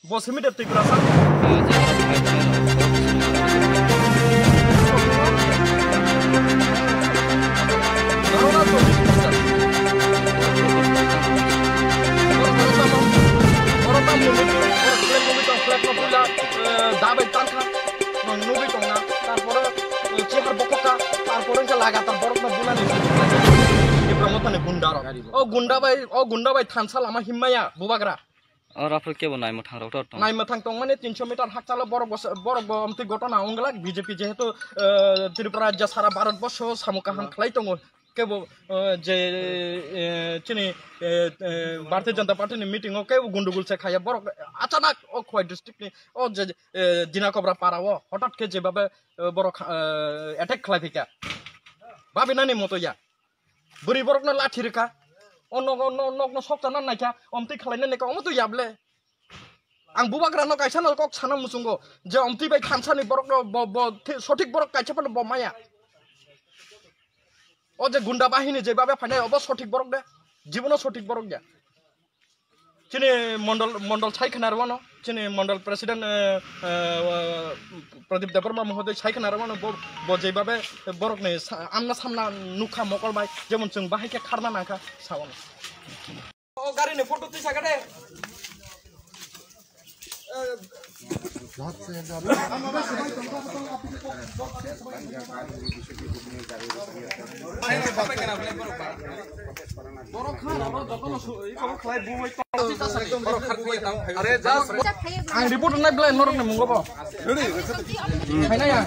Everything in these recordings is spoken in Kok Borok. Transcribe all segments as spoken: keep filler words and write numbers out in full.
Bo simi de Tiprasa. Dabai tangkha, nugui tongna, tarpore chihar bokokka, tarpore wngkha lagatar borokno bulani. Tipra Mothani gunda rok. O gunda bai, o gunda bai thansa lama himmaya, bubagra. O raphel kebo naimwthang rok tor tong. Naimwthang tongmani tinso meter hakchalo borok bo, borok bo amtwi gotona wnglak B J P jehetu, eh, Tripura rajya sara Bharat borsho samung kaham khlai tongo. Kebo, eh, je, eh, chini, eh, eh, Bharatiya Janata Party ni meeting o kebo gundugul se khaya borok achanak o Khowai district ni o je, eh, Dinakobra para o hotat khe jebabe, eh, borok, eh, attack khlai phika. Babinani moto ya. Bwrwi borokno lathi rwkha. O nogo, no-, nokno sokchana naikha. Omtwi khwlaina naikha. Omo to yable. Ang bubagrano kaisano kok sana muchungo je omtwi bai thansani borokno bo, bo thi-, sothik borok kaisa phano bo maya. O je gunda bahini je babe phainai obo sothik borok de. Jibono sothik borok ya. Chini mondol, mondol sai khna rwano, chini mondol president, eh, eh, Pradip Debbarma mohoday sai khna rwano, bo, bo jeibabe borokni sa-, amna samna nukha mokol bai, jemon chwng bahai khe kharna nangkha, sawano. O gari ni photo twi sakha de. Ang report nai belai norok ni mungo bo. Hai nai ya.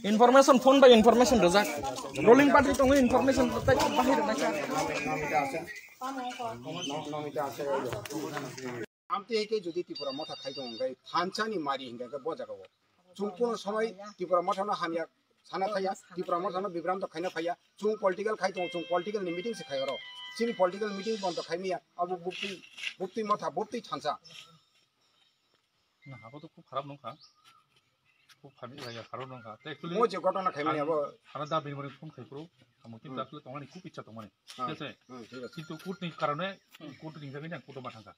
Information phone by information rwjak. Rolling party tongo information tai bahai rwna kha. Amtwi hai khe jodi Tipra Motha khai tongo hwnkhe thansani mari hwnkhe bo jaga o. Chwng kuno somoi Tipra Motha no hamya sana thaya, Tipra Motha no bibranto khaina phaiya. Chwng political khai tongo, chwng political ni meeting se khai oro. Chini political meeting bondo khai maya, abo buptwi, buptwi Motha, buptwi thansa. Na, abo to khub kharap nungkha. Khub kharap nungkha. Te actually mo je gotona khai mani abo. Ana da bini bini phone khai pro. Amo kintu actually tongani khub ichha tongmani. Thik ase? Hmm, thik ase. Kintu court ni karone, court ni jagani ang court ma thangkha.